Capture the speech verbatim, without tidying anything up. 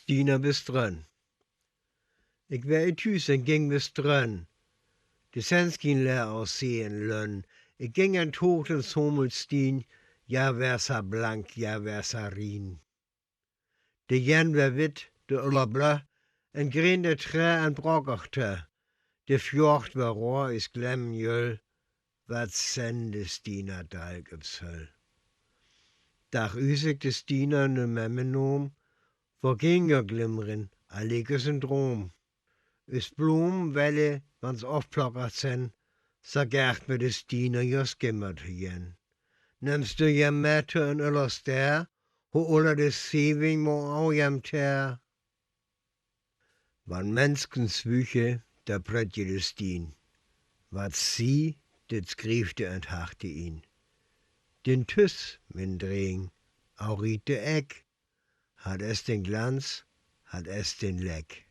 Stiene bes drön. Ik weer et Hüüs en ging bes drön. De Senn schiend leer aus See en Lönn. Ik ging en Toog en Somelstien, ja, weer sa blank, ja, weer sa rien. De Jenn weer witt, de Öller blö, en green de Trää en Brockachter. De Fjocht weer roa, is glemmen jöll, wat senn de Stiene Dalk op söll. Dach us ik de Stiene nu memme noom, verging jo glimmeren, allik es en Droom. Us Bloom welle, wann s' ofplockert senn, sa gächt mer de Stiene jo skimmer to jenn. Nemms du jem met to en Öller Steer, ho Öller de Seewing mo au jem teer. Wann Menskens wüche, da prötje de Stien. Wat sie, dit skrieft de en 't Harte in. Den Tüss, mien Dreng, au riet de Eck, hat es den Glanz, hat es den Leck.